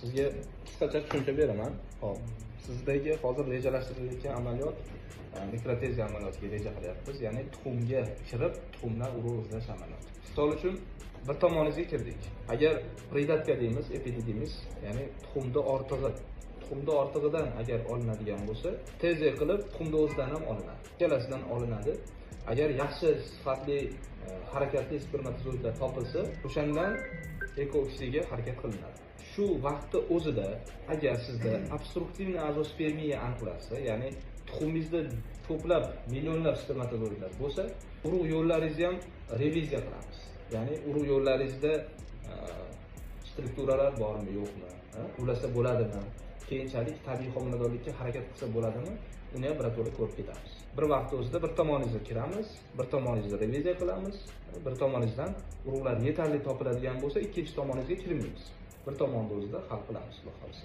Sizga qisqacha tushuncha beraman. Hop, sizdagi hozir rejalashtirilayotgan amaliyot mikrotezya amaliyotiga reja qilyapmiz, ya'ni tuxumga kirib, tuxumdan urug' izlash amaliyoti. Misol uchun, bir tomoningizga kirdik. Agar придатка deymiz, epididymis, ya'ni tuxumda ortig'i, tuxumda ortig'idan agar olinadigan bo'lsa, TESE qilib tuxumni o'zidan ham olinadi, ikkalasidan olinadi. Agar yaxshi sifatli harakatli spermatozoidlar topilsa, o'shandan ЭКО-IКСИga harakat qilinadi. Shu vaqtni o'zida agar sizda обструктивный azospermiya aniqlansa, ya'ni tuxumingizda ko'plab millionlab spermatozoidlar bo'lsa, urug' yo'llaringizni ham reviziya qilamiz, ya'ni urug' yo'llaringizda strukturalar bormi, yo'qmi, ha? Ulasa bo'ladimi, keyinchalik tabiiy homiladorlikka harakat qilsa bo'ladimi, uni ham birato'la ko'rib ketamiz. Bir vaqtni o'zida bir tomoningizga kiramiz, bir tomoningizni reviziya qilamiz. Bir tomoningizdan urug'lar yetarli topiladigan bo'lsa, ikkinchi tomoningizga kirmaymiz, bir tomonni o'zida hal qilamiz, xudo xohlasa.